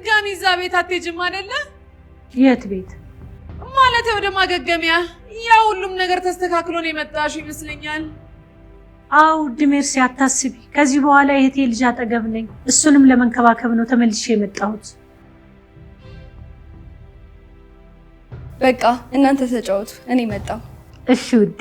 ድጋሚ እዛ ቤት አትሄጂም አይደለ? የት ቤት? ማለት ወደ ማገገሚያ። ያ ሁሉም ነገር ተስተካክሎ ነው የመጣሽው ይመስለኛል። አዎ ውድ ሜርሲ አታስቢ። ከዚህ በኋላ የእህቴ ልጅ አጠገብ ነኝ። እሱንም ለመንከባከብ ነው ተመልሼ የመጣሁት። በቃ እናንተ ተጫወቱ፣ እኔ መጣሁ። እሺ ውዴ።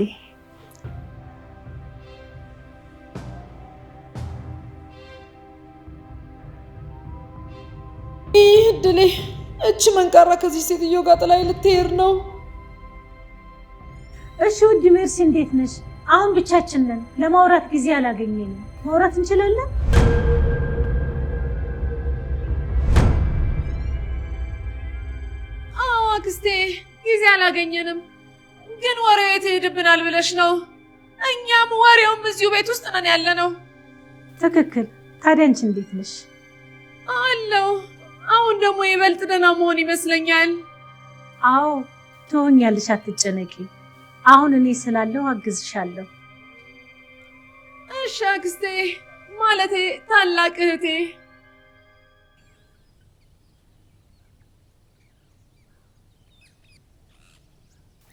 ይህ እድሌ! እች መንቃራ ከዚህ ሴትዮ ጋር ጥላይ ልትሄድ ነው። እሺ ውድ ሜርሲ እንዴት ነሽ? አሁን ብቻችን ነን። ለማውራት ጊዜ አላገኘንም። ማውራት እንችላለን? አዎ አክስቴ፣ ጊዜ አላገኘንም። ግን ወሬው የት ይሄድብናል ብለሽ ነው? እኛም ወሬውም እዚሁ ቤት ውስጥ ነን ያለ ነው። ትክክል። ታዲያ አንቺ እንዴት ነሽ? አለው። አሁን ደግሞ ይበልጥ ደህና መሆን ይመስለኛል። አዎ ትሆኛለሽ፣ አትጨነቂ። አሁን እኔ ስላለሁ አግዝሻለሁ። እሺ አክስቴ፣ ማለቴ ታላቅ እህቴ።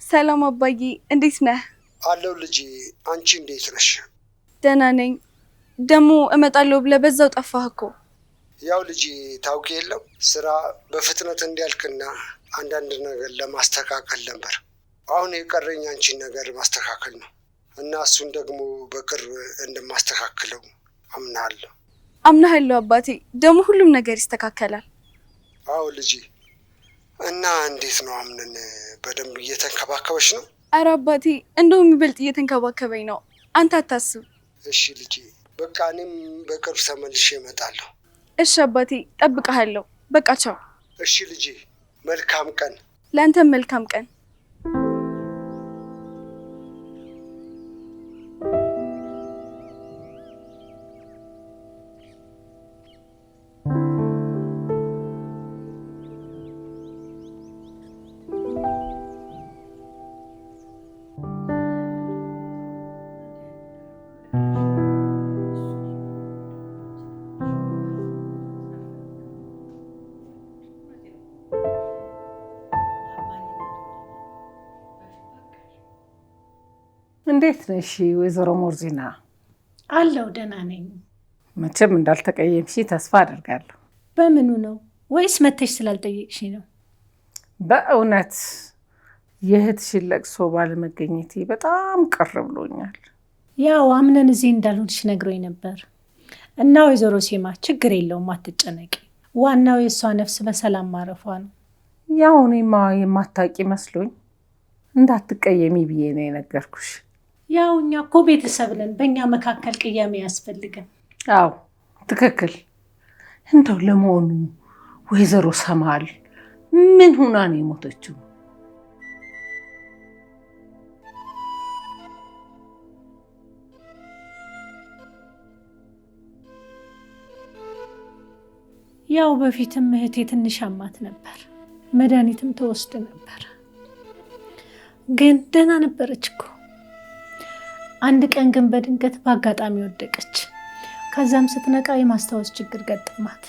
ሰላም አባዬ፣ እንዴት ነህ? አለው ልጄ፣ አንቺ እንዴት ነሽ? ደህና ነኝ። ደግሞ እመጣለሁ ብለህ በዛው ጠፋህ እኮ። ያው ልጄ ታውቂ የለም ስራ በፍጥነት እንዲያልቅና አንዳንድ ነገር ለማስተካከል ነበር። አሁን የቀረኝ አንቺን ነገር ማስተካከል ነው እና እሱን ደግሞ በቅርብ እንደማስተካክለው አምናለሁ። አምናለሁ አባቴ። ደግሞ ሁሉም ነገር ይስተካከላል። አዎ ልጄ። እና እንዴት ነው አምነን በደንብ እየተንከባከበች ነው? ኧረ አባቴ እንደውም ይበልጥ እየተንከባከበኝ ነው። አንተ አታስብ። እሺ ልጄ፣ በቃ እኔም በቅርብ ተመልሼ እመጣለሁ። እሺ አባቴ፣ ጠብቅሃለሁ። በቃ ቻው። እሺ ልጄ፣ መልካም ቀን። ለአንተም መልካም ቀን። እንዴት ነሽ ወይዘሮ ሞርዚና? አለው ደህና ነኝ። መቼም እንዳልተቀየምሽ ተስፋ አደርጋለሁ። በምኑ ነው? ወይስ መተሽ ስላልጠየቅሽ ነው? በእውነት የእህትሽን ለቅሶ ባለመገኘቴ በጣም ቅር ብሎኛል። ያው አምነን እዚህ እንዳልሆንሽ ነግሮኝ ነበር። እና ወይዘሮ ሴማ ችግር የለውም አትጨነቂ። ዋናው የእሷ ነፍስ በሰላም ማረፏ ነው። ያው እኔማ የማታውቂ መስሎኝ እንዳትቀየሚ ብዬ ነው የነገርኩሽ። ያው እኛ እኮ ቤተሰብ ነን። በእኛ መካከል ቅያሜ አያስፈልግም። አዎ ትክክል። እንደው ለመሆኑ ወይዘሮ ሰማል ምን ሁና ነው የሞተችው? ያው በፊትም እህቴ ትንሽ አማት ነበር፣ መድኃኒትም ተወስድ ነበር። ግን ደህና ነበረች እኮ። አንድ ቀን ግን በድንገት በአጋጣሚ ወደቀች። ከዛም ስትነቃ የማስታወስ ችግር ገጠማት።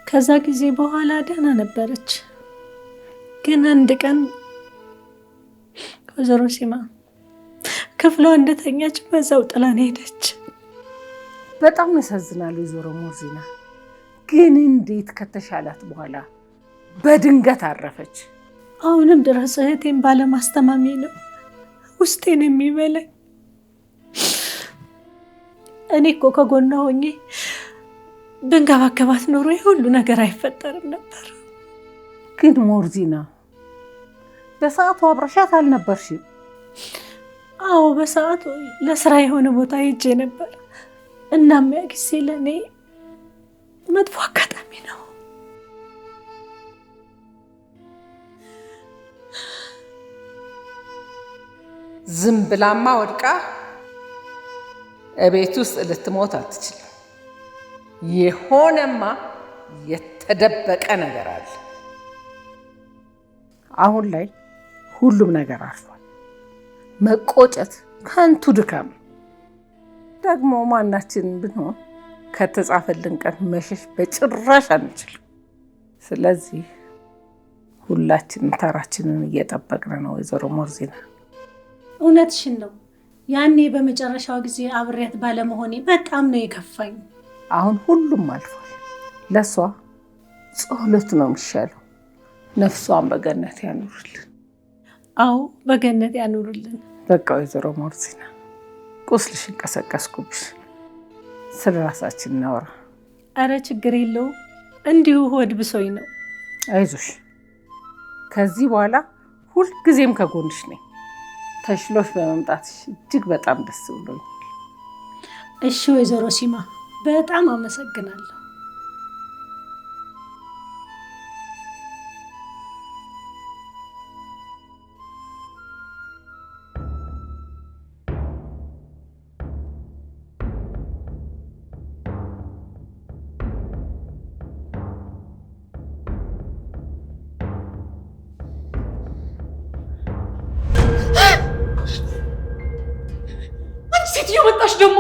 ከዛ ጊዜ በኋላ ደህና ነበረች። ግን አንድ ቀን ወይዘሮ ሲማ ክፍሏ እንደተኛች በዛው ጥላን ሄደች። በጣም ያሳዝናል ወይዘሮ ሞርዚና። ግን እንዴት ከተሻላት በኋላ በድንገት አረፈች? አሁንም ድረስ እህቴን ባለማስተማሜ ነው ውስጤን የሚበላኝ። እኔ እኮ ከጎኗ ሆኜ ብንከባከባት ኖሮ የሁሉ ነገር አይፈጠርም ነበር። ግን ሞርዚና በሰዓቱ አብረሻት አልነበርሽም? አዎ በሰዓቱ ለስራ የሆነ ቦታ ሄጄ ነበር። እናም ያ ጊዜ ለእኔ መጥፎ አጋጣሚ ነው። ዝም ብላማ ወድቃ እቤት ውስጥ ልትሞት አትችልም። የሆነማ የተደበቀ ነገር አለ። አሁን ላይ ሁሉም ነገር አርፏል። መቆጨት ከንቱ ድካም። ደግሞ ማናችን ብንሆን ከተጻፈልን ቀን መሸሽ በጭራሽ አንችልም። ስለዚህ ሁላችንም ተራችንን እየጠበቅን ነው። ወይዘሮ ሞርዚና እውነትሽን ነው። ያኔ በመጨረሻው ጊዜ አብሬያት ባለመሆኔ በጣም ነው የከፋኝ። አሁን ሁሉም አልፏል። ለሷ ጸሎት ነው የሚሻለው። ነፍሷን በገነት ያኑርልን። አዎ በገነት ያኑርልን። በቃ ወይዘሮ ሞርዚና ቁስልሽን ቀሰቀስኩብሽ። ስለ ራሳችን እናወራ። አረ ችግር የለውም፣ እንዲሁ ሆድ ብሶኝ ነው። አይዞሽ፣ ከዚህ በኋላ ሁልጊዜም ከጎንሽ ነኝ። ተሽሎሽ በመምጣትሽ እጅግ በጣም ደስ ብሎኛል። እሺ ወይዘሮ ሲማ በጣም አመሰግናለሁ። ሴትዮ መጣሽ ደግሞ።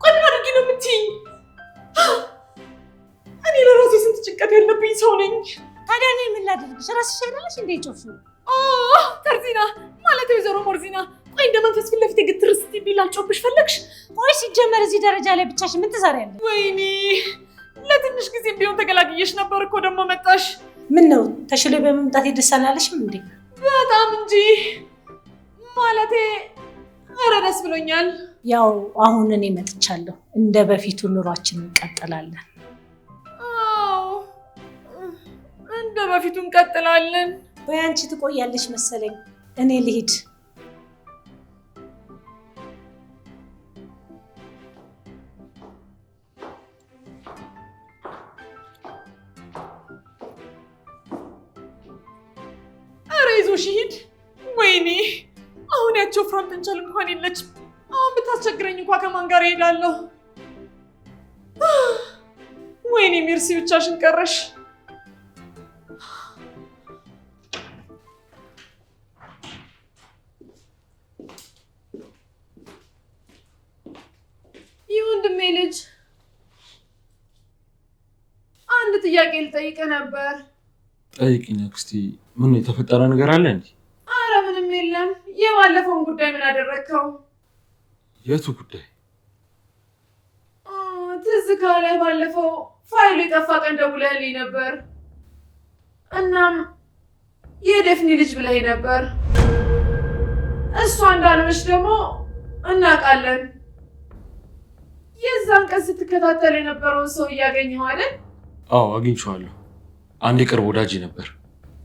ቆይ ምን አድርጊ ነው የምትይኝ? እኔ ለራሴ ስንት ጭንቀት ያለብኝ ሰው ነኝ። ታዲያ እኔ ምን ላድርግሽ? ራስሽ አይደለሽ እንዴ ጮፍሽው? ተርዚና ማለት ወይዘሮ ሞርዚና፣ ቆይ እንደ መንፈስ ፊት ለፊት ግትር ስትይ ላልጮህብሽ ፈለግሽ? ቆይ ሲጀመር እዚህ ደረጃ ላይ ብቻሽን ምን ትሰሪያለሽ? ወይኔ ለትንሽ ጊዜም ቢሆን ተገላግዬሽ ነበር እኮ ደግሞ መጣሽ። ምን ነው ተሽሎ በመምጣቴ ደስ አላለሽም እንዴ? በጣም እንጂ ማለቴ ኧረ ደስ ብሎኛል። ያው አሁን እኔ መጥቻለሁ። እንደ በፊቱ ኑሯችንን እንቀጥላለን። አዎ እንደ በፊቱ እንቀጥላለን። ወይ አንቺ ትቆያለሽ መሰለኝ፣ እኔ ልሂድ። ኧረ ይዞሽ ይሂድ። ወይኔ አሁን ያቸው ወፍራም ጥንቸል እንኳን የለችም። አሁን ብታስቸግረኝ እንኳ ከማን ጋር እሄዳለሁ? ወይኔ ሜርሲ ብቻሽን ቀረሽ። የወንድሜ ልጅ አንድ ጥያቄ ልጠይቅህ ነበር። ጠይቂኝ አክስቴ። ምን የተፈጠረ ነገር አለ እንዴ? አረ ምንም የለም። የባለፈውን ጉዳይ ምን አደረግከው? የቱ ጉዳይ? ትዝ ካለህ ባለፈው ፋይሉ የጠፋ ቀን ደውለህልኝ ነበር። እናም የደፍኒ ልጅ ብለህ ነበር። እሷ እንዳልሆነች ደግሞ እናውቃለን። የዛን ቀን ስትከታተል የነበረውን ሰው እያገኘኸው አይደል? አዎ አግኝቼዋለሁ። አንድ የቅርብ ወዳጅ ነበር።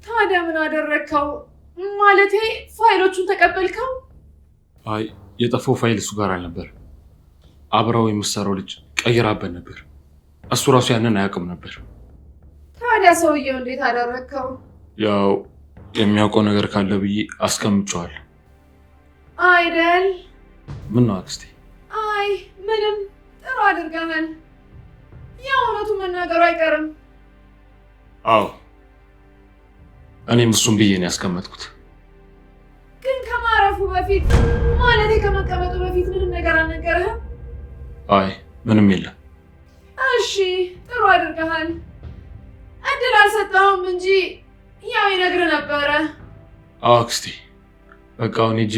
ታዲያ ምን አደረግከው? ማለቴ ፋይሎቹን ተቀበልከው? አይ የጠፋው ፋይል እሱ ጋር አልነበር። አብረው የምትሰራው ልጅ ቀይራበት ነበር። እሱ ራሱ ያንን አያውቅም ነበር። ታዲያ ሰውየው እንዴት አደረግከው? ያው የሚያውቀው ነገር ካለ ብዬ አስቀምጨዋለሁ። አይደል? ምን ነው አክስቴ? አይ ምንም፣ ጥሩ አድርገሃል። ያው እውነቱን መናገሩ አይቀርም። አዎ እኔም እሱን ብዬ ነው ያስቀመጥኩት። ግን ከማረፉ በፊት ማለቴ ከመቀመጡ በፊት ምንም ነገር አልነገረህም? አይ ምንም የለም። እሺ ጥሩ አድርገሃል። እድል አልሰጠኸውም እንጂ ያው ይነግርህ ነበረ። አዎ አክስቴ፣ በቃ አሁን ሂጂ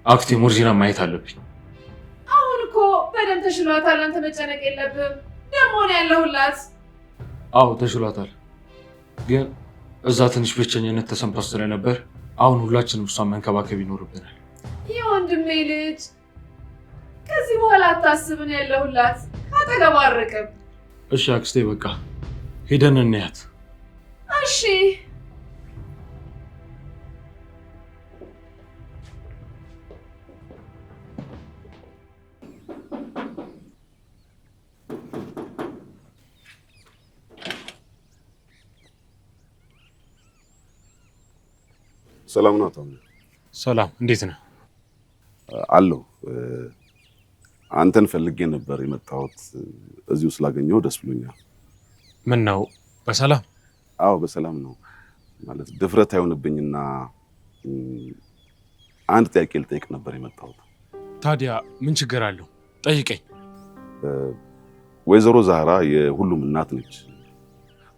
አክስቴ ሞርዚና ማየት አለብኝ። አሁን እኮ በደንብ ተሽሏታል። አንተ መጨነቅ የለብህም። ደግሞ ነው ያለሁላት። አዎ ተሽሏታል፣ ግን እዛ ትንሽ ብቸኝነት ተሰምቷት ስለነበር አሁን ሁላችንም እሷን መንከባከብ ይኖርብናል። የወንድሜ ልጅ ከዚህ በኋላ አታስብ፣ ነው ያለሁላት። ካጠገቧ አልርቅም። እሺ አክስቴ፣ በቃ ሄደን እንያት። እሺ ሰላም ነው አቶ። ሰላም፣ እንዴት ነህ? አለሁ። አንተን ፈልጌ ነበር የመጣሁት። እዚሁ ስላገኘሁ ደስ ብሎኛል። ምን ነው በሰላም? አዎ በሰላም ነው። ማለት ድፍረት አይሆንብኝና አንድ ጥያቄ ልጠይቅ ነበር የመጣሁት። ታዲያ ምን ችግር አለው? ጠይቀኝ። ወይዘሮ ዛህራ የሁሉም እናት ነች።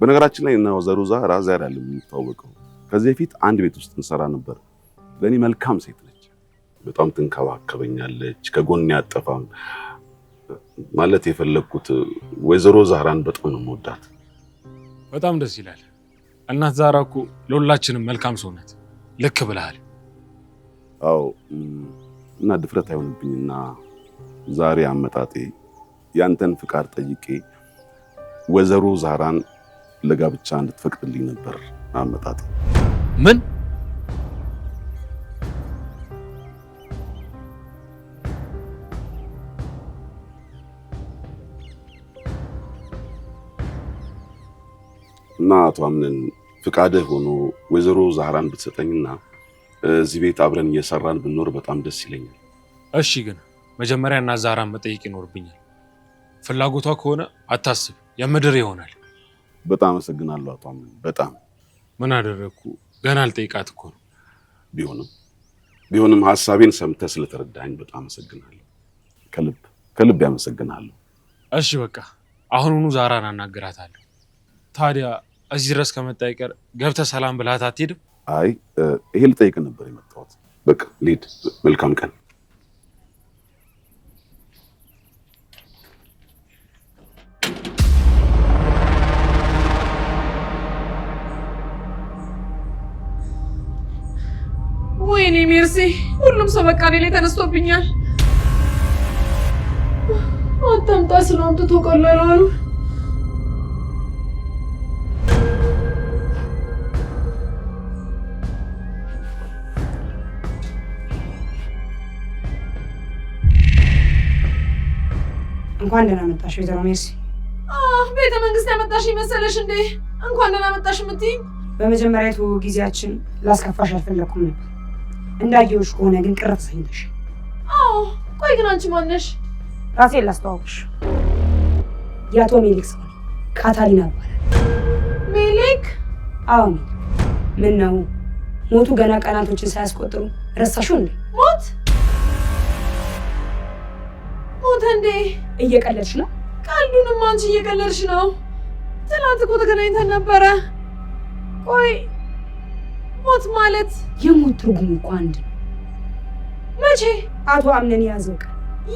በነገራችን ላይ እና ወይዘሮ ዛህራ ዛሬ አይደለም የምንተዋወቀው። ከዚህ በፊት አንድ ቤት ውስጥ እንሰራ ነበር። ለእኔ መልካም ሴት ነች። በጣም ትንከባከበኛለች፣ ከጎኔ አጠፋም። ማለት የፈለግኩት ወይዘሮ ዛህራን በጣም ነው የምወዳት። በጣም ደስ ይላል። እናት ዛህራ እኮ ለሁላችንም መልካም ሰው ናት። ልክ ብለሃል። አዎ፣ እና ድፍረት አይሆንብኝና ዛሬ አመጣጤ ያንተን ፍቃድ ጠይቄ ወይዘሮ ዛህራን ለጋብቻ እንድትፈቅድልኝ ነበር አመጣጤ። ምን? እና አቶ አምነን ፍቃድህ ሆኖ ወይዘሮ ዛህራን ብትሰጠኝና እዚህ ቤት አብረን እየሰራን ብንኖር በጣም ደስ ይለኛል። እሺ፣ ግን መጀመሪያ እናት ዛህራን መጠየቅ ይኖርብኛል። ፍላጎቷ ከሆነ አታስብ፣ የምድር ይሆናል። በጣም አመሰግናለሁ አቶ አምነን። በጣም ምን አደረግኩ? ገና አልጠይቃት እኮ ነው። ቢሆንም ሀሳቤን ሰምተህ ስለተረዳኝ በጣም አመሰግናለሁ። ከልብ ከልብ ያመሰግናለሁ። እሺ በቃ አሁኑኑ ዛህራን አናግራታለሁ። ታዲያ እዚህ ድረስ ከመጣ ይቀር ገብተህ ሰላም ብላት አትሄድም? አይ ይሄ ልጠይቅ ነበር የመጣሁት። በቃ ልሂድ። መልካም ቀን። ወይኔ ሜርሲ፣ ሁሉም ሰው በቃ እኔ ላይ ተነስቶብኛል። አታምጣ ስለው አምጥቶ ቀላል አሉ። እንኳን ደህና መጣሽ ወይዘሮ ሜርሲ። ቤተ መንግስት ያመጣሽ መሰለሽ እንዴ? እንኳን ደህና መጣሽ የምትይኝ? በመጀመሪያ ጊዜያችን ላስከፋሽ አልፈለኩም ነበር። እንዳየሁሽ ከሆነ ግን ቅር ተሰኝተሽ። አዎ። ቆይ ግን አንቺ ማነሽ? ራሴን ላስተዋውቅሽ። የአቶ ሜሊክ ሰው ነኝ። ካታሊና እባላለሁ። ሜሊክ? አዎ ሜሊክ። ምን ነው ሞቱ ገና ቀናቶችን ሳያስቆጥሩ ረሳሽው እንዴ? ሞት ሞተ እንዴ? እየቀለድሽ ነው? ቀልዱንም አንቺ እየቀለድሽ ነው። ትናንት እኮ ተገናኝተን ነበረ። ቆይ ሞት ማለት የሞት ትርጉሙ እኮ አንድ ነው። መቼ? አቶ አምነን የያዘው ቃል።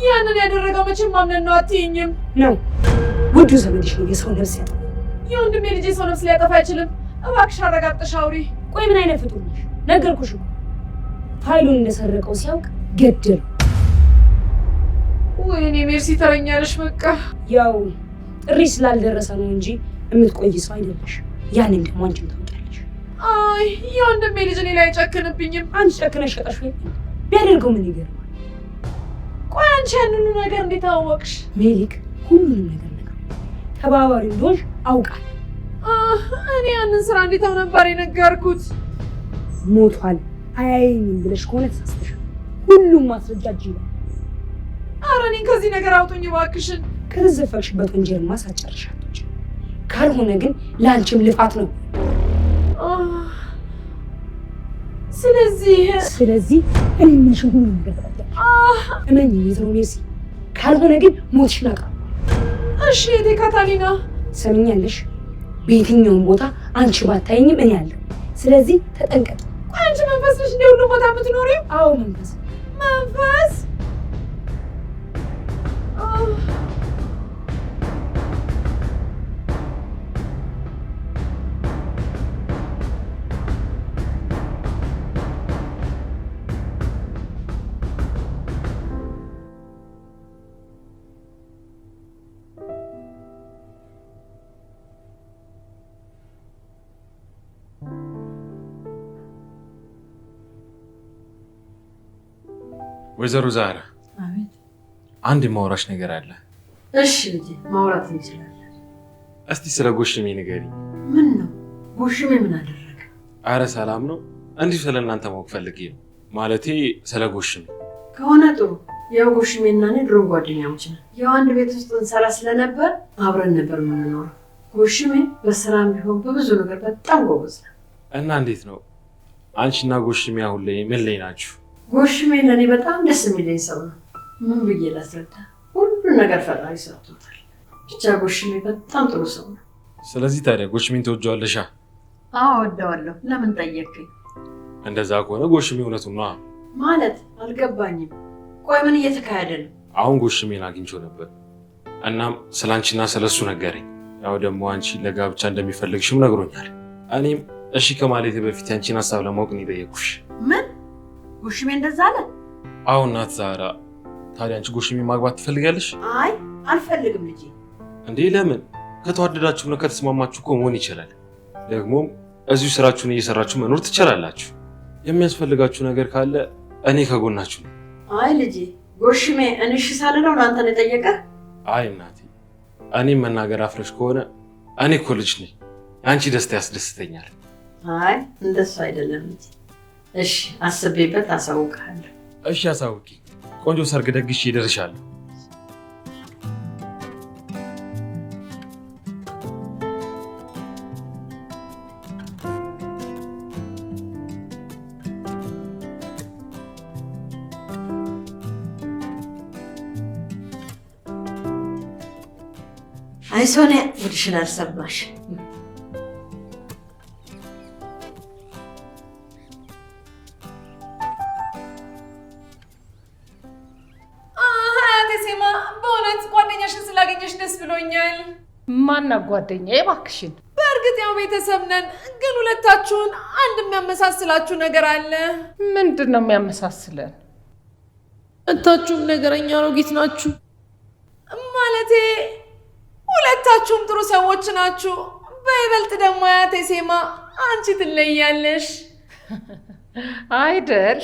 ያንን ያደረገው መቼም አምነን ነው አትይኝም? ነው ውዱ ዘመድሽ ነው የሰው ነፍስ ያጠፋ። የወንድሜ ልጅ የሰው ነፍስ ሊያጠፋ አይችልም። እባክሽ አረጋግጠሽ አውሪ። ቆይ ምን አይነት ፍጡር ነሽ? ነገርኩሽ እኮ ፋይሉን እንደሰረቀው ሲያውቅ ገደለው። ወይኔ ሜርሲ ተረኛለሽ። በቃ ያው ጥሪ ስላልደረሰ ነው እንጂ የምትቆይ ሰው አይደለሽ። ያንን ደግሞ አንቺም ታውቂያለሽ። አይ የወንድሜ ልጅ እኔ ላይ አይጨክንብኝም። አንቺ ጨክነሽ ሸጠሽ ወይ ቢያደርገው ምን ይገርማል? ቆይ አንቺ ያንኑ ነገር እንዴት አወቅሽ? ሜሊክ ሁሉንም ነገር ነገር ተባባሪ እንደሆንሽ አውቃለሁ። እኔ ያንን ስራ እንዴት ነበር የነገርኩት? ሞቷል አያየኝም ብለሽ ከሆነ ተሳስተሻል። ሁሉም ማስረጃ እጅ ይላል። ኧረ እኔን ከዚህ ነገር አውጡኝ እባክሽን። ከተዘፈቅሽበት ወንጀልማ ሳትጨርሺ አትወጪም። ካልሆነ ግን ለአንቺም ልፋት ነው። ስለዚህ እኔ የምልሽን ሁሉ ነገር ታደርጊያለሽ። እመኚኝ ወይዘሮ ሜርሲ፣ ካልሆነ ግን ሞትሽን አውቃለሁ። እሺ እቴ ካታሊና ትሰሚኛለሽ? በየትኛውም ቦታ አንቺ ባታይኝም እኔ አለሁ። ስለዚህ ተጠንቀቂ። ቆይ አንቺ መንፈስ ነሽ እንደ ሁሉም ቦታ የምትኖሪው? አዎ መንፈስ መንፈስ ወይዘሮ ዛህራ፣ አቤት። አንድ የማውራሽ ነገር አለ። እሺ ልጄ፣ ማውራት እንችላለን። እስቲ ስለ ጎሽሜ ንገሪኝ። ምን ነው ጎሽሜ ምን አደረገ? አረ ሰላም ነው። እንዲሁ ስለ እናንተ ማወቅ ፈልጌ ነው። ማለቴ ስለ ጎሽሜ ከሆነ ጥሩ። ያው ጎሽሜና እኔ ድሮ ጓደኛሞች ነን። ያው አንድ ቤት ውስጥ እንሰራ ስለነበር አብረን ነበር የምንኖረው። ጎሽሜ በስራም ቢሆን በብዙ ነገር በጣም ጎበዝ ነው። እና እንዴት ነው አንቺና ጎሽሜ አሁን ላይ ምን ላይ ናችሁ? ጎሽሜ ለእኔ በጣም ደስ የሚለኝ ሰው ነው። ምን ብዬ ላስረዳ? ሁሉ ነገር ፈጣሪ ሰጥቶታል። ብቻ ጎሽሜ በጣም ጥሩ ሰው ነው። ስለዚህ ታዲያ ጎሽሜን ትወጂዋለሽ? አዎ እወደዋለሁ። ለምን ጠየቅከኝ? እንደዛ ከሆነ ጎሽሜ እውነቱን ነዋ። ማለት አልገባኝም። ቆይ ምን እየተካሄደ ነው? አሁን ጎሽሜን አግኝቼው ነበር። እናም ስለ አንቺና ስለ እሱ ነገረኝ። ያው ደግሞ አንቺ ለጋብቻ እንደሚፈልግሽም ነግሮኛል። እኔም እሺ ከማለቴ በፊት ያንቺን ሀሳብ ለማወቅ ነው የጠየኩሽ። ምን ጎሽሜ እንደዛ አለ? አዎ እናት ዛራ፣ ታዲያ አንቺ ጎሽሜ ማግባት ትፈልጊያለሽ? አይ አልፈልግም ልጄ። እንዴ ለምን? ከተዋደዳችሁና ከተስማማችሁ እኮ መሆን ይችላል። ደግሞም እዚሁ ስራችሁን እየሰራችሁ መኖር ትችላላችሁ። የሚያስፈልጋችሁ ነገር ካለ እኔ ከጎናችሁ ነኝ። አይ ልጄ፣ ጎሽሜ እኔ እሺ ሳልለው ለአንተ ነው የጠየቀህ? አይ እናቴ፣ እኔም መናገር አፍረሽ ከሆነ እኔ እኮ ልጅ ነኝ። አንቺ ደስታ ያስደስተኛል። አይ እንደሱ አይደለም ልጄ። እሺ አስቤበት አሳውቅሃለሁ። እሺ አሳውቂ። ቆንጆ ሰርግ ደግሼ እደርሻለሁ። አይ ሶኒያ፣ ጉድሽን አልሰማሽ። አያቴ ሴማ፣ በእውነት ጓደኛሽን ስላገኘሽ ደስ ብሎኛል። ማና ጓደኛዬ? እባክሽን። በእርግጥ ያው ቤተሰብ ነን፣ ግን ሁለታችሁን አንድ የሚያመሳስላችሁ ነገር አለ። ምንድን ነው የሚያመሳስለን? ሁለታችሁም ነገረኛ አሮጊት ናችሁ። ማለቴ ሁለታችሁም ጥሩ ሰዎች ናችሁ። በይበልጥ ደግሞ አያቴ ሴማ አንቺ ትለያለሽ። አይደል?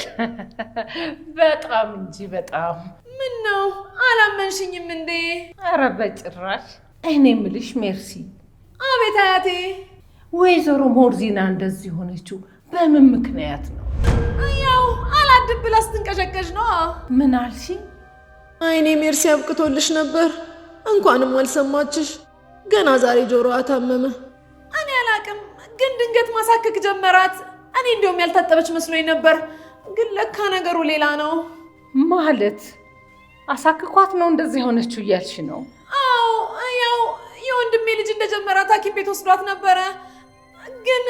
በጣም እንጂ በጣም። ምን ነው አላመንሽኝም እንዴ? ኧረ በጭራሽ። እኔ የምልሽ ሜርሲ። አቤት አያቴ። ወይዘሮ ሞርዚና እንደዚህ ሆነችው በምን ምክንያት ነው? ያው አላድብ ብላ ስትንቀዠቀዥ ነው። ምን አልሽኝ? አይኔ ሜርሲ አብቅቶልሽ ነበር። እንኳንም አልሰማችሽ። ገና ዛሬ ጆሮዋ ታመመ። እኔ አላቅም፣ ግን ድንገት ማሳከክ ጀመራት። እኔ እንደውም ያልታጠበች መስሎኝ ነበር፣ ግን ለካ ነገሩ ሌላ ነው። ማለት አሳክኳት ነው እንደዚህ የሆነችው እያልሽ ነው? አዎ፣ ያው የወንድሜ ልጅ እንደጀመራት ሐኪም ቤት ወስዷት ነበረ፣ ግን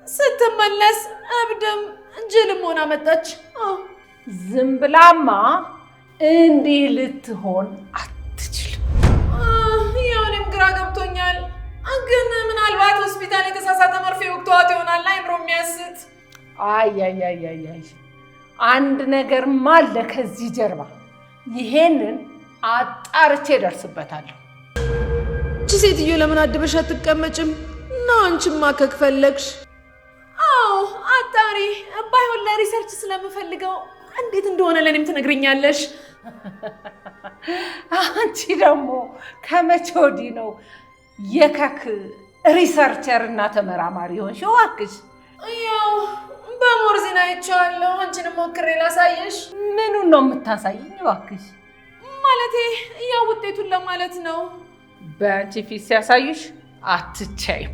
ስትመለስ እብድም ጅልም ሆና መጣች። ዝም ብላማ እንዲህ ልትሆን አትችልም። ያው እኔም ግራ ገብቶኛል፣ ግን ምናልባት ሆስፒታል የተሳሳተ መርፌ ወግተዋት ይሆናል። አይምሮ የሚያስት። አይ አይ አይ አይ፣ አንድ ነገርማ አለ ከዚህ ጀርባ። ይሄንን አጣርቼ እደርስበታለሁ። እቺ ሴትዮ ለምን አድበሽ አትቀመጭም? እና አንቺማ ማከክ ፈለግሽ? አዎ አጣሪ። ባይሆን ለ research ስለምፈልገው እንዴት እንደሆነ ለእኔም ትነግሪኛለሽ። አንቺ ደግሞ ከመቼ ወዲህ ነው የከክ researcher እና ተመራማሪ ሆንሽ? እባክሽ። ያው በሞርዚና አይቼዋለሁ። አንቺንም ሞክሬ ላሳየሽ። ምኑን ነው የምታሳይኝ? እባክሽ። ማለቴ ያው ውጤቱን ለማለት ነው። በአንቺ ፊት ሲያሳዩሽ አትቻይም።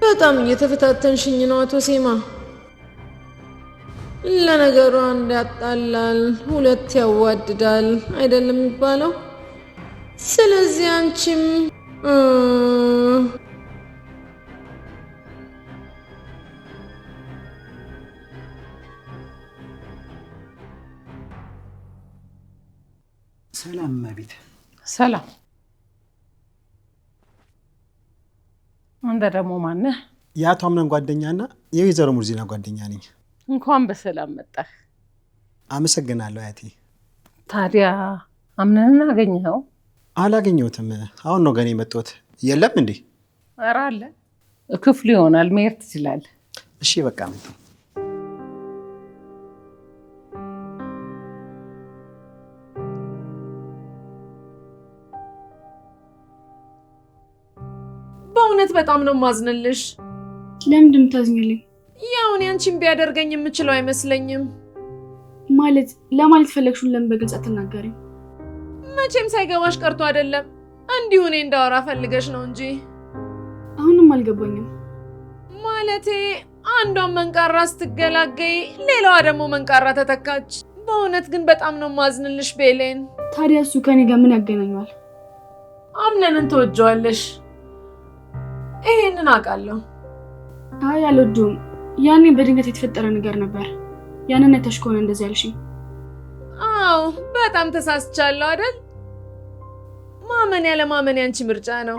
በጣም እየተፈታተንሽኝ ነው አቶ ሴማ። ለነገሩ አንድ ያጣላል፣ ሁለት ያዋድዳል አይደለም የሚባለው? ስለዚህ አንቺም ሰላም እመቤት። ሰላም። አንተ ደግሞ ማነህ? የአቶ አምነን ጓደኛና የወይዘሮ ሙርዚና ጓደኛ ነኝ። እንኳን በሰላም መጣህ። አመሰግናለሁ አያቴ። ታዲያ አምነንን አገኘኸው? አላገኘሁትም። አሁን ነው ገና የመጣሁት። የለም እንዴ? ኧረ አለ፣ ክፍሉ ይሆናል። መሄድ ትችላለህ። እሺ በቃ መጣሁ። በእውነት በጣም ነው ማዝንልሽ። ለምንድን ነው የምታዝኝልኝ? ያው እኔ አንቺን ቢያደርገኝ የምችለው አይመስለኝም። ማለት ለማለት ፈለግሽውን ለምን በግልጽ አትናገሪም? መቼም ሳይገባሽ ቀርቶ አይደለም፣ እንዲሁ እኔ እንዳወራ ፈልገሽ ነው እንጂ። አሁንም አልገባኝም። ማለቴ አንዷን መንቃራ ስትገላገይ ሌላዋ ደግሞ መንቃራ ተተካች። በእውነት ግን በጣም ነው ማዝንልሽ ቤሌን። ታዲያ እሱ ከኔ ጋር ምን ያገናኘዋል? አምነንን ትወጂዋለሽ፣ ይሄንን አውቃለሁ። አይ አልወደውም። ያኔ በድንገት የተፈጠረ ነገር ነበር። ያንን አይተሽ ከሆነ እንደዚህ ያልሽኝ። አዎ በጣም ተሳስቻለሁ አይደል? ማመን ያለ ማመን ያንቺ ምርጫ ነው።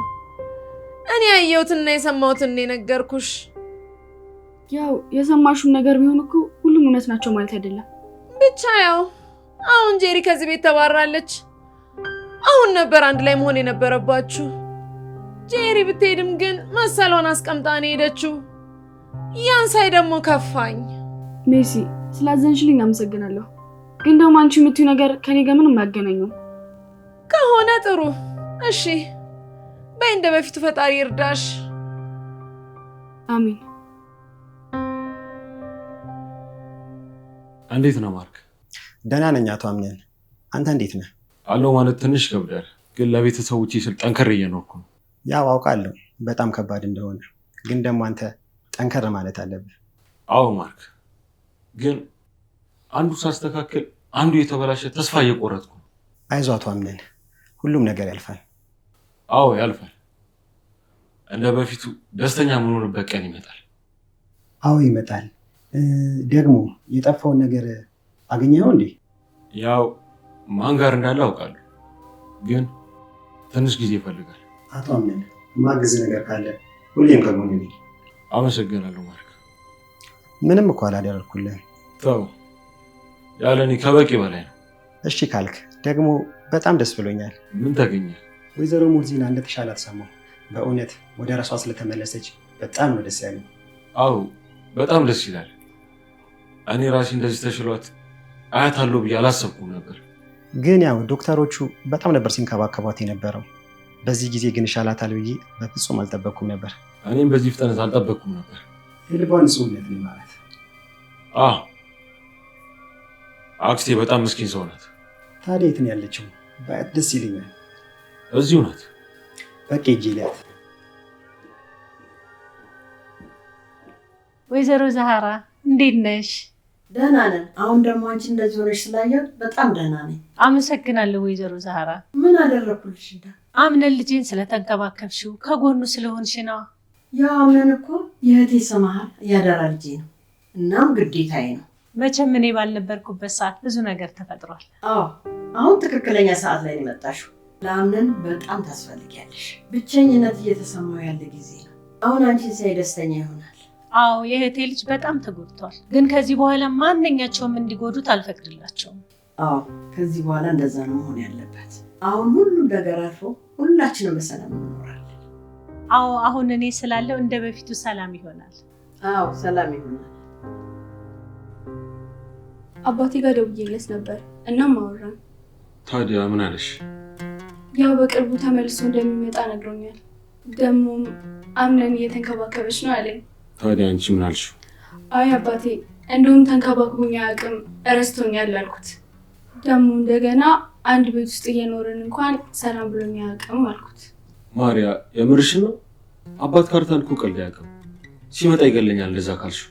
እኔ ያየሁትና የሰማሁትን ነው የነገርኩሽ። ያው የሰማሽው ነገር ቢሆን እኮ ሁሉም እውነት ናቸው ማለት አይደለም። ብቻ ያው አሁን ጄሪ ከዚህ ቤት ተባራለች። አሁን ነበር አንድ ላይ መሆን የነበረባችሁ። ጄሪ ብትሄድም ግን መሰሏን አስቀምጣ ነው የሄደችው። ያን ሳይ ደግሞ ከፋኝ። ሜሲ ስላዘንሽልኝ አመሰግናለሁ። ግን ደግሞ አንቺ የምትይው ነገር ከኔ ጋር ምንም አያገናኘውም። ከሆነ ጥሩ እሺ፣ በይ እንደ በፊቱ ፈጣሪ ይርዳሽ። አሜን። እንዴት ነው ማርክ? ደህና ነኝ አቶ አምነን። አንተ እንዴት ነህ? አለው ማለት ትንሽ ከብዳል፣ ግን ለቤተሰቦቼ ስል ጠንከር እየኖርኩ ነው። ያው አውቃለሁ በጣም ከባድ እንደሆነ፣ ግን ደግሞ አንተ ጠንከር ማለት አለብህ። አዎ ማርክ፣ ግን አንዱ ሳስተካክል አንዱ የተበላሸ ተስፋ እየቆረጥኩ ነው። አይዞህ አቶ አምነን፣ ሁሉም ነገር ያልፋል። አዎ ያልፋል። እንደ በፊቱ ደስተኛ የምንሆንበት ቀን ይመጣል። አዎ ይመጣል። ደግሞ የጠፋውን ነገር አገኘኸው እንዴ? ያው ማን ጋር እንዳለ አውቃለሁ፣ ግን ትንሽ ጊዜ ይፈልጋል። አቶ አምነን፣ ማግዝ ነገር ካለ ሁሌም ከጎንህ ነኝ። አመሰግናለሁ ማርክ። ምንም እኮ አላደረኩልህም። ተው፣ ያለ እኔ ከበቂ በላይ ነው። እሺ ካልክ ደግሞ በጣም ደስ ብሎኛል። ምን ተገኘ? ወይዘሮ ሙርዚና እንደተሻላት ሰማሁ። በእውነት ወደ ራሷ ስለተመለሰች በጣም ነው ደስ ያለኝ። አዎ በጣም ደስ ይላል። እኔ ራሴ እንደዚህ ተሽሏት አያታለሁ ብዬ አላሰብኩም ነበር። ግን ያው ዶክተሮቹ በጣም ነበር ሲንከባከቧት የነበረው። በዚህ ጊዜ ግን ይሻላታል ብዬ በፍጹም አልጠበቅኩም ነበር። እኔም በዚህ ፍጥነት አልጠበቅኩም ነበር። የልቧ ንጹህነት ነው ማለት። አዎ አክስቴ በጣም ምስኪን ሰው ናት። ታዲያ የት ነው ያለችው? ባያት ደስ ይለኛል። እዚሁ ናት። በቃ ሂጅ እላት። ወይዘሮ ዛህራ እንዴት ነሽ? ደህና ነን። አሁን ደግሞ አንቺ እንደዚህ ሆነሽ ስላየሁት በጣም ደህና ነኝ። አመሰግናለሁ ወይዘሮ ዛህራ። ምን አደረኩልሽ? አምነን ልጄን ስለተንከባከብሽው ከጎኑ ስለሆንሽ ነው። ያው አምነን እኮ የእህቴ ሰማሃል ያደራ ልጄ ነው፣ እናም ግዴታዬ ነው። መቼም እኔ ባልነበርኩበት ሰዓት ብዙ ነገር ተፈጥሯል። አዎ አሁን ትክክለኛ ሰዓት ላይ ነው የመጣሽው። ለአምነን በጣም ታስፈልጊያለሽ። ብቸኝነት እየተሰማው ያለ ጊዜ ነው። አሁን አንቺን ሲያይ ደስተኛ ይሆናል። አዎ የእህቴ ልጅ በጣም ተጎድቷል፣ ግን ከዚህ በኋላ ማንኛቸውም እንዲጎዱት አልፈቅድላቸውም። አዎ ከዚህ በኋላ እንደዛ ነው መሆን ያለበት። አሁን ሁሉም ነገር አልፎ ሁላችንም በሰላም እንኖራለን። አዎ አሁን እኔ ስላለው እንደ በፊቱ ሰላም ይሆናል። አዎ ሰላም ይሆናል። አባቴ ጋር ደውዬለት ነበር፣ እናም አወራን። ታዲያ ምን አለሽ? ያው በቅርቡ ተመልሶ እንደሚመጣ ነግሮኛል። ደግሞም አምነን እየተንከባከበች ነው አለኝ። ታዲያ አንቺ ምን አልሽው? አይ አባቴ እንደውም ተንከባክቦኝ አያውቅም፣ እረስቶኛል አልኩት። ደግሞ እንደገና አንድ ቤት ውስጥ እየኖርን እንኳን ሰላም ብሎኝ አያውቅም አልኩት። ማሪያ የምርሽን ነው? አባት ካርታን እኮ ቀልድ አያውቅም። ሲመጣ ይገለኛል እንደዛ ካልሽው።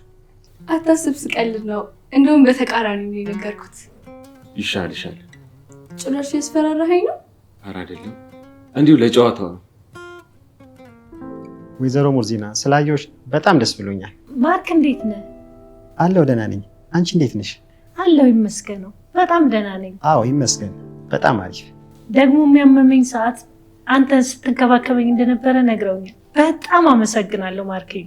አታስብ፣ ስቀልድ ነው። እንደውም በተቃራኒ ነው የነገርኩት። ይሻል ይሻል። ጭራሽ ያስፈራራኸኝ ነው? ኧረ አይደለም፣ እንዲሁ ለጨዋታው ነው። ወይዘሮ ሙርዚና ስላየሁሽ በጣም ደስ ብሎኛል። ማርክ እንዴት ነህ? አለሁ ደህና ነኝ። አንቺ እንዴት ነሽ? አለሁ ይመስገነው፣ በጣም ደህና ነኝ። አዎ ይመስገን፣ በጣም አሪፍ። ደግሞ የሚያመመኝ ሰዓት አንተን ስትንከባከበኝ እንደነበረ ነግረውኛል። በጣም አመሰግናለሁ ማርክዬ።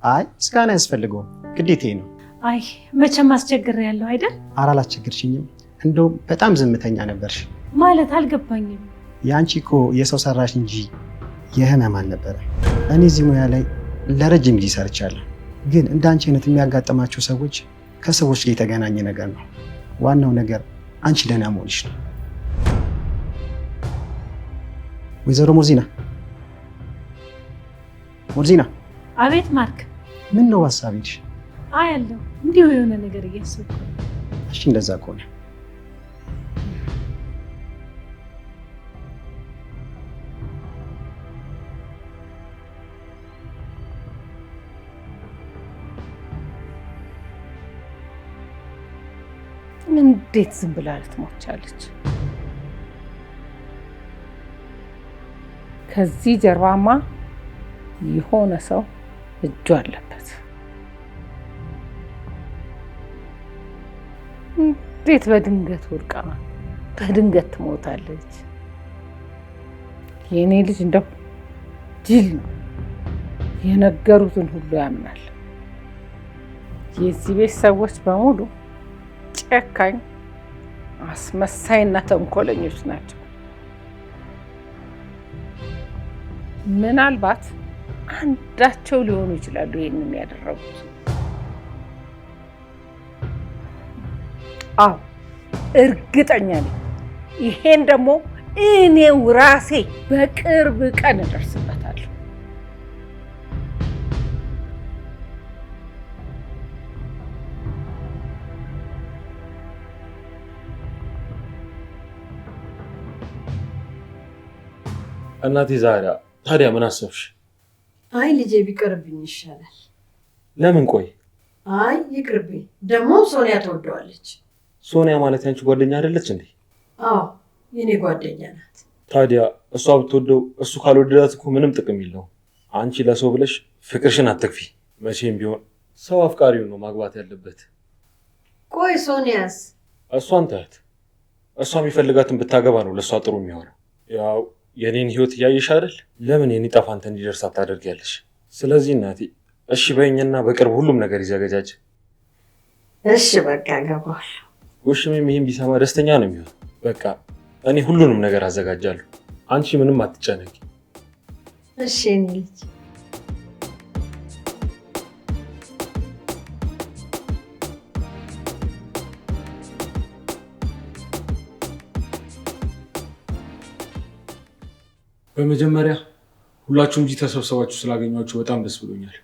አይ ምስጋና አያስፈልገውም፣ ግዴታዬ ነው። አይ መቼም አስቸግሬያለሁ አይደል? ኧረ አላስቸግርሽኝም። እንደውም በጣም ዝምተኛ ነበርሽ። ማለት አልገባኝም። የአንቺ እኮ የሰው ሰራሽ እንጂ የህመም አልነበረ። እኔ እዚህ ሙያ ላይ ለረጅም ጊዜ ሰርቻለሁ። ግን እንደ አንቺ አይነት የሚያጋጥማቸው ሰዎች ከሰዎች ጋር የተገናኘ ነገር ነው። ዋናው ነገር አንቺ ደህና መሆንሽ ነው። ወይዘሮ ሙርዚና፣ ሙርዚና። አቤት ማርክ። ምን ነው ሀሳብ ሄድሽ? አይ አለሁ፣ እንዲሁ የሆነ ነገር እያሰብኩ። እሺ እንደዛ ከሆነ እንዴት ዝም ብላ ልትሞት ቻለች? ከዚህ ጀርባማ የሆነ ሰው እጁ አለበት። እንዴት በድንገት ወድቃ በድንገት ትሞታለች? የኔ ልጅ እንደው ጅል ነው። የነገሩትን ሁሉ ያምናል። የዚህ ቤት ሰዎች በሙሉ ጨካኝ፣ አስመሳይና ተንኮለኞች ናቸው። ምናልባት አንዳቸው ሊሆኑ ይችላሉ ይሄንን ያደረጉት። አዎ እርግጠኛ ነኝ። ይሄን ደግሞ እኔው ራሴ በቅርብ ቀን እደርስበታለሁ። እናቴ ዛራ ታዲያ ምን አሰብሽ? አይ ልጄ ቢቀርብኝ ይሻላል። ለምን? ቆይ አይ ይቅርብኝ። ደግሞ ሶኒያ ትወደዋለች። ሶኒያ ማለት ያንቺ ጓደኛ አይደለች እንዴ? አዎ የኔ ጓደኛ ናት። ታዲያ እሷ ብትወደው እሱ ካልወደዳት እኮ ምንም ጥቅም የለውም። አንቺ ለሰው ብለሽ ፍቅርሽን አትክፊ። መቼም ቢሆን ሰው አፍቃሪው ነው ማግባት ያለበት። ቆይ ሶኒያስ? እሷን ታያት። እሷ የሚፈልጋትን ብታገባ ነው ለእሷ ጥሩ የሚሆነው። ያው የኔን ህይወት እያየሽ አይደል? ለምን የኔ ዕጣ ፈንታ እንዲደርስ አታደርጊያለሽ? ስለዚህ እናቴ እሺ በይኝና በቅርብ ሁሉም ነገር ይዘገጃጅ። እሺ በቃ ገባሁ። ጎሽሜም ይሄን ቢሰማ ደስተኛ ነው የሚሆነው። በቃ እኔ ሁሉንም ነገር አዘጋጃለሁ። አንቺ ምንም አትጨነቂ። እሺ የኔ ልጅ። በመጀመሪያ ሁላችሁም እዚህ ተሰብሰባችሁ ስላገኟችሁ በጣም ደስ ብሎኛል።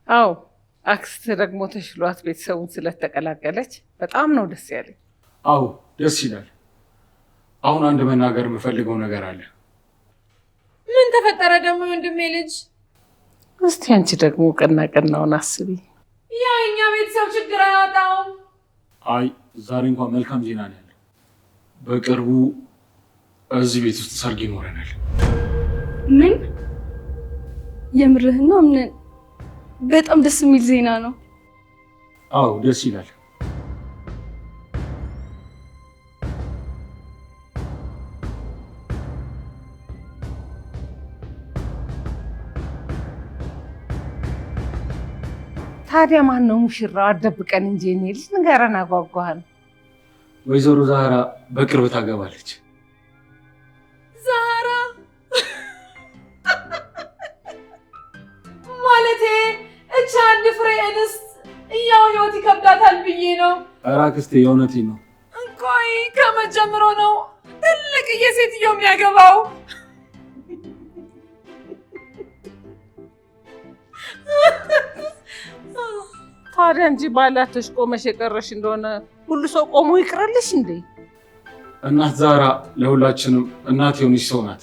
አዎ አክስት ደግሞ ተሽሏት ቤተሰቡን ስለተቀላቀለች በጣም ነው ደስ ያለኝ። አዎ ደስ ይላል። አሁን አንድ መናገር የምፈልገው ነገር አለ። ምን ተፈጠረ ደግሞ ወንድሜ ልጅ? እስቲ አንቺ ደግሞ ቀና ቀናውን አስቢ። ያው የኛ ቤተሰብ ችግር አያወጣውም። አይ ዛሬ እንኳን መልካም ዜና ነው ያለው። በቅርቡ እዚህ ቤት ውስጥ ሰርግ ይኖረናል። ምን? የምርህን ነው? ምን? በጣም ደስ የሚል ዜና ነው። አዎ ደስ ይላል። ታዲያ ማን ነው ሙሽራው? አትደብቀን እንጂ የኔ ልጅ ንገረን፣ አጓጓህን። ወይዘሮ ዛህራ በቅርብ ታገባለች። ዛህራ ማለቴ እቺ አንድ ፍሬ እንስት ያው ህይወት ይከብዳታል ብዬ ነው። ኧረ አክስቴ የእውነቴን ነው። ቆይ ከመጀመሩ ነው ትልቅዬ ሴትዮ የሚያገባው? ታዲያ እንጂ ባላተሽ ቆመሽ የቀረሽ እንደሆነ ሁሉ ሰው ቆሞ ይቅርልሽ እንዴ? እናት ዛህራ ለሁላችንም እናት የሆነች ሰው ናት።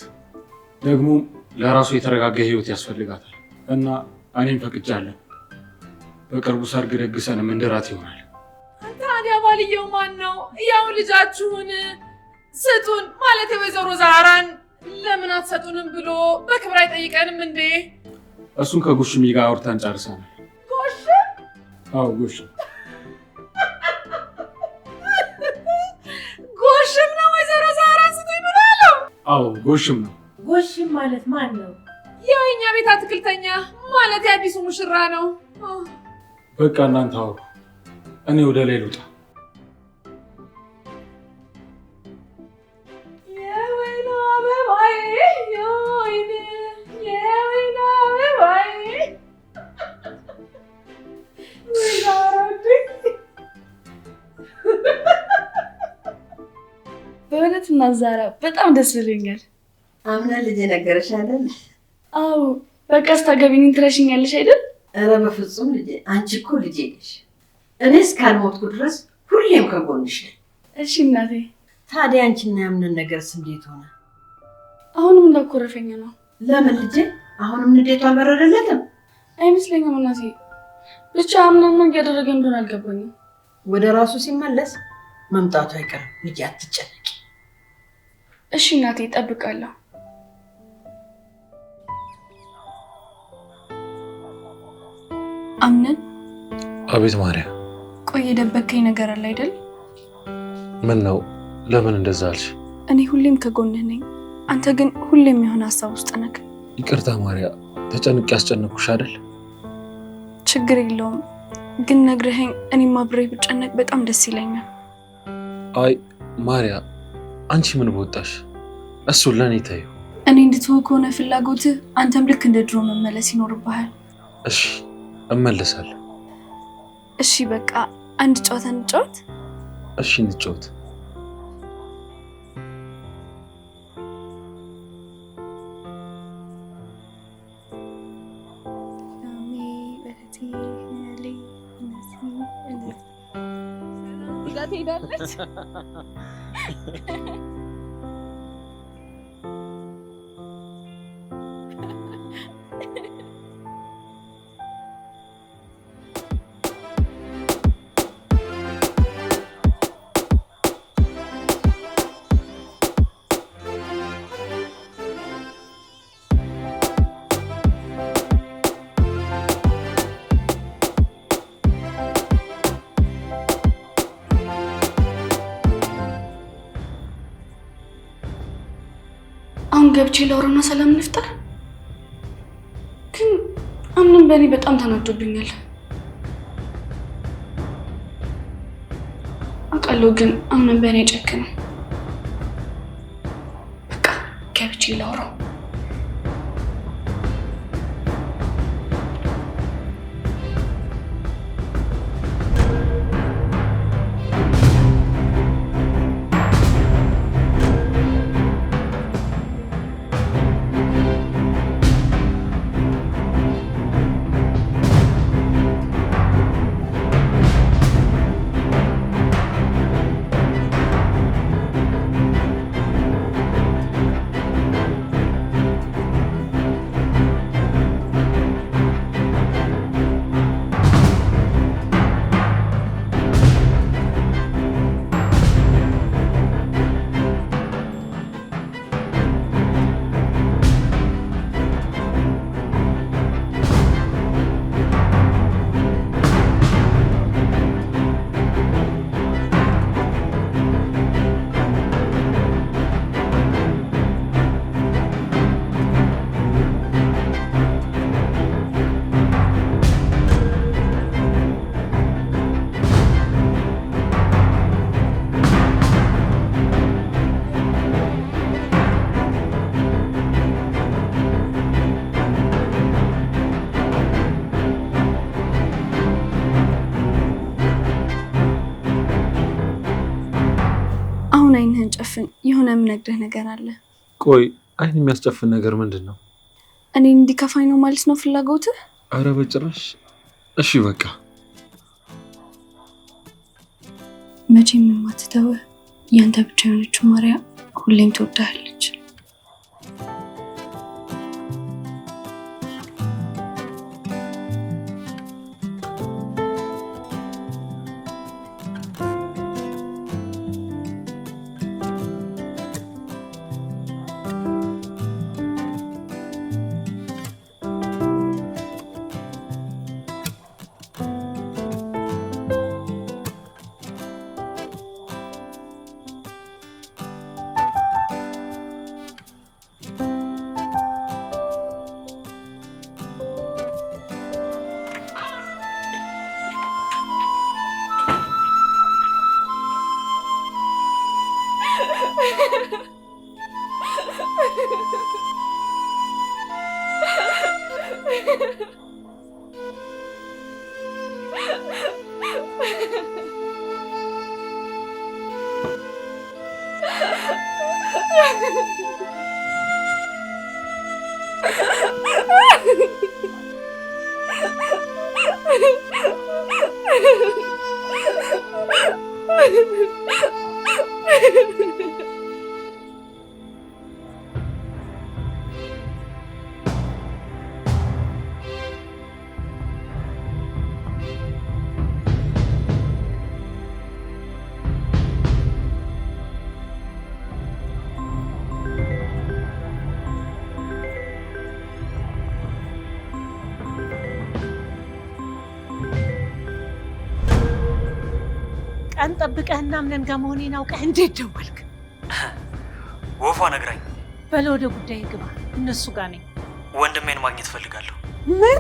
ደግሞ ለራሱ የተረጋጋ ህይወት ያስፈልጋታል እና እኔም ፈቅጃለሁ። በቅርቡ ሰርግ ደግሰን ምንድራት ይሆናል። ታዲያ ባልየው ማን ነው? ያው ልጃችሁን ስጡን ማለት የወይዘሮ ዛህራን ለምን አትሰጡንም ብሎ በክብር አይጠይቀንም እንዴ? እሱን ከጎሽሜ ጋር አውርተን ጨርሰናል። ጎሽም? አዎ ጎሽም። ጎሽም ነው ወይዘሮ ዛህራን ስጡኝ ብሎ ያለው? አዎ ጎሽም ነው። ጎሽም ማለት ማን ነው? ያው የኛ ቤት አትክልተኛ ማለት የአዲሱ ሙሽራ ነው። በቃ እናንተ አውሩ፣ እኔ ወደ ላይ ልውጣ። የወይን አበባዬ የወይን የወይን አበባዬ በእውነት እናት ዛህራ በጣም ደስ ብሎኛል። አምና ልጄ ነገረሽ አይደል? አዎ በቃ ስታገቢኝ ትረሽኛለሽ አይደል? ኧረ በፍጹም ልጄ፣ አንቺ እኮ ልጄ ነሽ። እኔ እስካልሞትኩ ድረስ ሁሌም ከጎንሽ ነኝ። እሺ እናቴ። ታዲያ አንቺና ያምነን ነገርስ እንዴት ሆነ? አሁንም እንዳኮረፈኝ ነው። ለምን ልጄ? አሁንም ንዴቱ አልበረደለትም? አይመስለኝም እናቴ። ብቻ አምነን ምን እያደረገ እንደሆነ አልገባኝም። ወደ ራሱ ሲመለስ መምጣቱ አይቀርም ልጄ፣ አትጨነቂ። እሺ እናቴ፣ እጠብቃለሁ። አምነን። አቤት ማርያም። ቆይ የደበከኝ ነገር አለ አይደል? ምን ነው? ለምን እንደዛ አልሽ? እኔ ሁሌም ከጎንህ ነኝ፣ አንተ ግን ሁሌም የሆነ ሀሳብ ውስጥ ነህ። ይቅርታ ማርያ፣ ተጨንቄ ያስጨነቅኩሽ አይደል? ችግር የለውም፣ ግን ነግረኸኝ እኔም አብሬ ብጨነቅ በጣም ደስ ይለኛል። አይ ማርያ፣ አንቺ ምን በወጣሽ? እሱን ለእኔ ተይው። እኔ እንድትሆን ከሆነ ፍላጎትህ አንተም ልክ እንደ ድሮ መመለስ ይኖርብሃል። እሺ እመለሳለሁ። እሺ በቃ አንድ ጨዋታ እንጫወት። እሺ እንጫወት። ትሄዳለች። አሁን ገብቼ ላውራና ሰላም እንፍጠር። ግን አምንም በእኔ በጣም ተናዶብኛል አውቃለሁ። ግን አምንም በእኔ አይጨክንም። በቃ ገብቼ ላውራው። አሁን አይንህን ጨፍን፣ የሆነ የምነግርህ ነገር አለ። ቆይ አይን የሚያስጨፍን ነገር ምንድን ነው? እኔ እንዲከፋኝ ነው ማለት ነው ፍላጎትህ? አረ በጭራሽ። እሺ በቃ መቼም የማትተውህ ያንተ ብቻ የሆነችው ማርያም ሁሌም ትወድሃለች። ቀን ጠብቀህና ምነን ጋር መሆኔን አውቀህ እንዴት ደወልክ? ወፏ ነግራኝ። በለ ወደ ጉዳይ ግባ። እነሱ ጋር ነኝ። ወንድሜን ማግኘት እፈልጋለሁ። ምን?